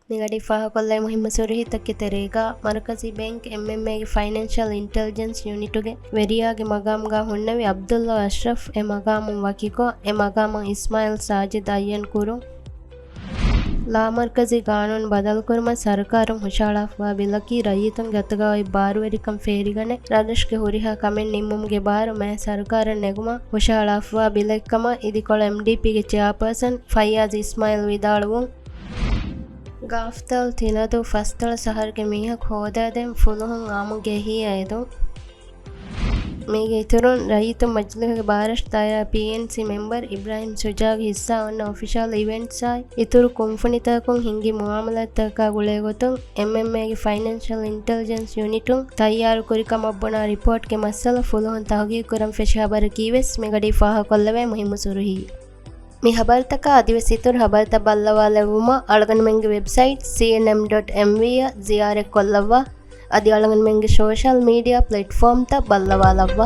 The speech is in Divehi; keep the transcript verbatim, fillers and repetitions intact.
މިގަޑީ ފާހަގަކޮށްލައި މުހިއްމު ސުރުހީތަކެއް ތެރޭގަ، މަރުކަޒީ ބޭންކް އެމްއެމްއޭގެ ފައިނޭންޝަލް އިންޓެލިޖެންސް ޔުނިޓުގެ ވެރިޔާގެ މަގާމުގަ ހުންނެވި ޢަބްދުﷲ އަޝްރަފް އެ މަގާމުން ވަކިކޮށް، އެ މަގާމަށް އިސްމާޢީލް ސާޖިދް އައްޔަން ކުރުން. ލާމަރުކަޒީ ގާނޫނު ބަދަލުކުރުމަށް ސަރުކާރުން ހުށަހަޅާފަވާ ބިލަކީ، ރައްޔިތުންގެ އަތުގަ އޮތް ބާރުވެރިކަން ފޭރިގަނެ، ރަށްރަށުގެ ހުރިހާ ކަމެއް ނިންމުމުގެ ބާރު މާތް ސަރުކާރަށް ނެގުމަށް ހުށަހަޅާފަވާ ބިލެއްކަމަށް އިދިކޮޅު އެމްޑީޕީގެ ޗެއާޕާސަން ފައްޔާޒް އިސްމާޢީލް ވިދާޅުވުން. ގާފްތަލް ތިލަދޫ ފަސްދޮޅަސް އަހަރުގެ މީހަކު ހޯދާދޭން ފުލުހުން އާއްމުގެ އެހީއަށް އެދުން. މީގެ އިތުރުން، ރައްޔިތުން މަޖިލީހުގެ ބާރަށު ދާއިރާ ޕީއެންސީ މެމްބަރު އިބްރާހިމް ޝުޖާގެ ހިއްސާ އޮންނަ އޮފިޝަލް އިވެންޓްސާއި، އިތުރު ކުންފުނިތަކުން ހިންގި މުއާމަލާތްތަކާ ގުޅޭގޮތުން، އެމްއެމްއޭގެ ފައިނޭންޝަލް އިންޓެލިޖެންސް ޔުނިޓުން ތައްޔާރުކުރިކަމަށް ބުނާ ރިޕޯޓްގެ މައްސަލަ ފުލުހުން ތަހުގީގުކުރަން ފެށި ޚަބަރަކީވެސް މިގަޑީ ފާހަގަކޮށްލެވޭ މުހިއްމު ސުރުހީ. މި ޚަބަރުތަކާ އަދިވެސް އިތުރު ޚަބަރުތައް ބައްލަވާލެއްވުމަށް އަޅުގަނޑުމެންގެ ވެބްސައިޓް ސީއެންއެމް ޑޮޓް އެމްވީ އަށް ޒިޔާރަތްކޮށްލައްވާ. އަދި އަޅުގަނޑުމެންގެ ސޯޝަލް މީޑިއާ ޕްލެޓްފޯމްތައް ބައްލަވާލައްވާ.